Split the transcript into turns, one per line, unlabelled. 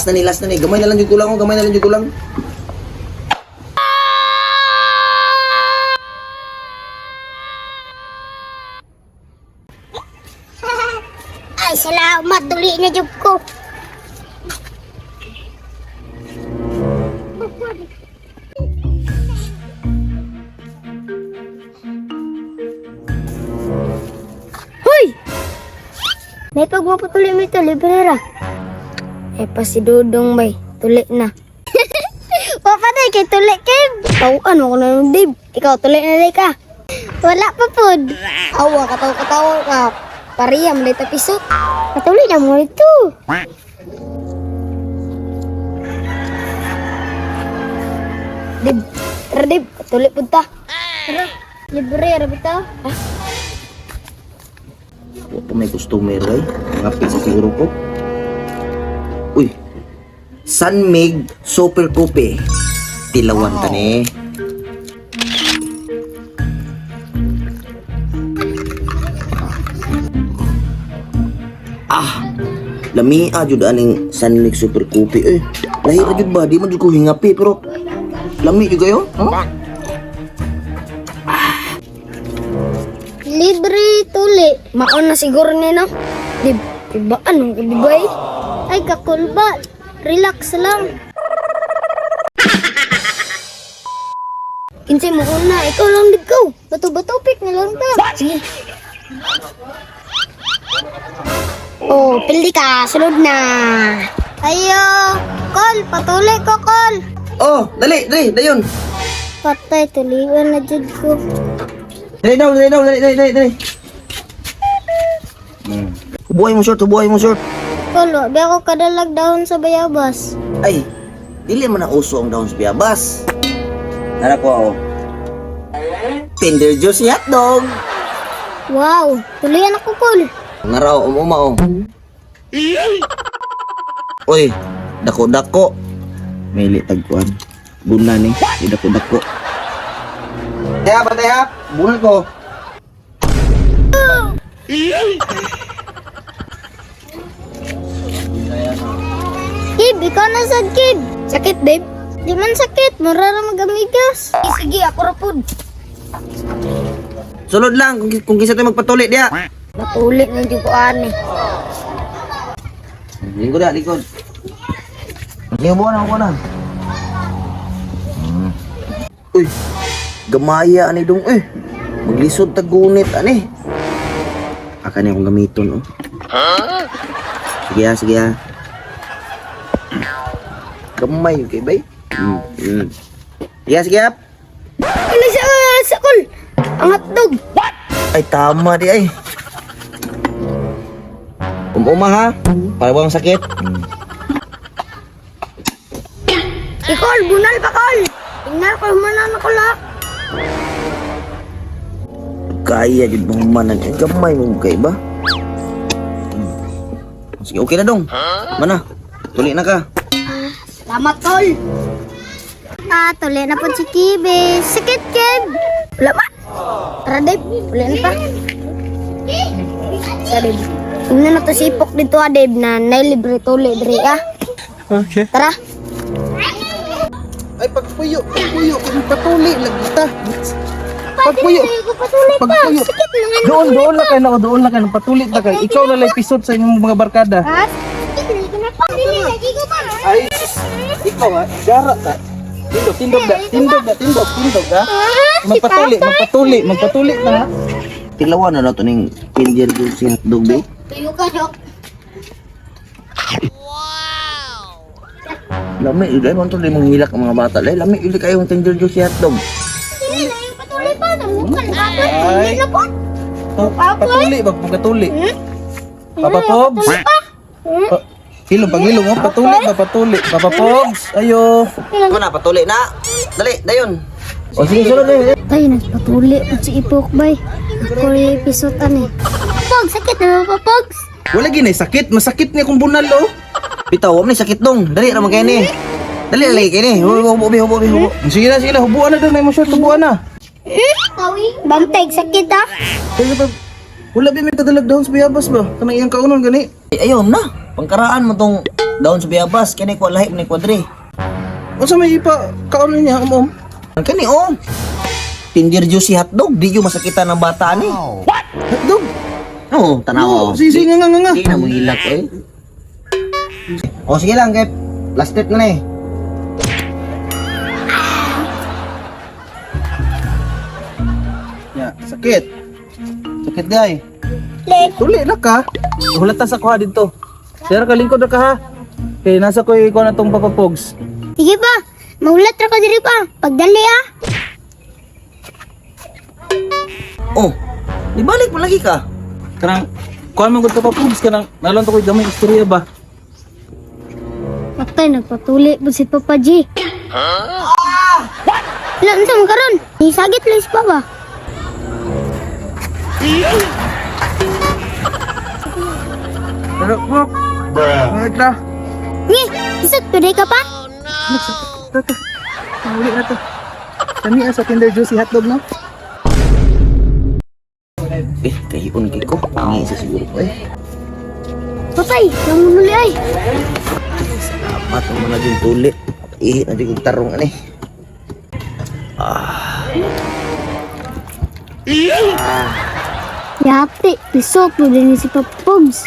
Last na ni, last na ni. Gamay na lang yung kulang, oh. Gamay na lang yung kulang.
Ay, salamat. Duli na jud ko. Hoy! May pagmapatuloy mo ito, libre ra. Eh pa si Dudong bay, tuli na. Papatay kay tuli Kev. Tawaan mo ko na yung Dave. Ikaw, tuli na day ka. Wala pa pod. Awa, katawa-katawa ka. Pariya, malay tapiso. Patuloy na mo ito. Dib, tara Dib, patuloy punta. Tara, libre, rabita. Ah,
Wa pa may customer ay. Ngapit sa siguro ko. Uy. Sunmig Super Coffee. Tilawan ta ni. Ah, lami a jud aning Sunmig Super Coffee eh. Lahi ra jud ba di man jud ko hingapi pero lami jud kayo. Huh?
Libre tuli. Maon na siguro ni no. Dib, ibaan mo kabibay. Ay, kakulba. Relax lang. Kinsay mo una, ikaw lang dib ko. Bato-bato pick na lang ta. Sige. Oh, pili ka, sunod na. Ayo, kol, patuloy ko, kol.
Oh, dali, dali, dayon.
Patay, tuliwan na jud ko.
Dali daw, dali daw, dali, dali, dali, dali. Hubuhay mo short, hubuhay mo short.
Kol, wa ba ako kadalag dahon sa bayabas.
Ay, dili man na uso ang dahon sa biyabas. Nara ko ako. Tender juice ni hotdog.
Wow, tuloyan ako, kol.
Ngaraw, umuma oh. Uy, dako-dako. May litag kuan. Buna ni, di dako-dako. Teha ba teha? Bunal ko.
Kib, ikaw na sad, Kib. Sakit, babe? Di man sakit, mura ra magamigas. Sige, ako ra pud.
Sulod lang kung kinsa tayo magpatuli diha.
Matulit na jud ko ani.
Lingkod na, lingkod. Lingkod na, lingkod na. Uy, gamaya ani dong eh. Maglisod ta gunit ani. Aka ni akong gamiton oh. Sige ah, sige ah. Gamay okay bay. Sige ah, sige ah.
Ano sa sa kol? Ang hotdog.
Ay tama di ay. Umuma ha. Para bang sakit?
Ikol, bunal pa kol. Tingnan ko manan ko la.
Kaya jud mong manan. Ay, gamay mo kay ba? Sige, okay na dong. Mana? Tuli na ka.
Salamat kol. Ah, tuloy na po si Kibe. Sakit, Kib. Wala pa. Tara, Dave. Wala na pa. Sa Dave. Tingnan na to si Ipok dito, ah, Dave, na nailibre tuloy, dre, ah.
Okay.
Tara.
Ay, pagpuyo, pagpuyo, kung patuli, lagi ta. Pagpuyo.
Patuloy pa.
Pagpuyo.
Sakit naman.
Doon, doon lang kayo, nako, doon lang kayo, patulit na kayo. Ikaw na lang episode sa inyong mga barkada.
Ha? Sakit na pa. Dili, lagi ko pa.
Ay, ikaw ha, gara ta. Tindog, tindog da, tindog da, tindog, tindog ha. Magpatuli, magpatuli, magpatuli na ha.
Tilawan na to ning tender juice si hotdog be.
Tuyo ka, Dok.
Lami yun ay man to mong hilak ang mga bata. Lay lami yun kayo ang tender juice si hotdog.
Dili, lagi patuloy pa. Namukal pa.
Ay.
Dili na po.
Patuli, wag pagkatuli. Papa Pogs. Pa hilom, pag-hilom, oh. Patuli ba, patuli. Papa Pogs, ayo.
Mana patuli na. Dali, dayon. O sige, sulod eh.
Tay, nagpatuli po si Ipok, bay. Ako yung episode, ani. Pog, sakit na ba, Pogs?
Wala ginay sakit, masakit niya kung bunal, oh.
Bitaw, wa man ni sakit dong. Dali ra man kay ni. Dali ra lagi kay ni. Hubo, hubo, hubo, hubo.
Sige na, sige na, hubuan na doon, ay mo short, hubuan na.
Bantay, sakit ah.
Kaya ba, wala ba may kadalag dahon sa bayabas ba? Kanang iyang kaunon gani.
Ay, ayaw na. Pangkaraan mo tong Daon sa biyabas kani ko lahi man ni kwadre.
Unsa may ipa kaon niya um?
Ang kani oh. Tinder juicy hotdog, di yung masakitan ng bata ni.
Hotdog.
Oo, tanaw.
Oh, sisi nga nga nga nga.
Di na mo hilak eh. O sige lang kay last step na na eh.
Ya, sakit. Sakit day.
Lek.
Tuli na ka. Hulata sa kuha dito. Sir, kalingkod na ka ha. Kay nasa ko ikaw na tong Papa Pogs.
Sige pa, mahulat ra ko diri pa. Pagdali ah.
Oh, di balik mo lagi ka.
Kanang kuha man gud Papa Pogs kanang nalon to koy gamay istorya ba.
Patay, nagpatuli po si Papa G. Huh? Wala, unsa man karon? Nisagit lang si Papa.
Pero pok. Bruh. na.
Ngi, isot pwede ka pa?
Tata. Uli na to. Kami sa Kinder Juicy hotdog no.
Eh, kahion kay ko. Pangi sa siguro ko eh.
Patay, nangunuli ay.
Salamat ang mga dyan tuli. Ihi na dyan kong tarong ani.
Yate, isot mo din si Papa Pogs.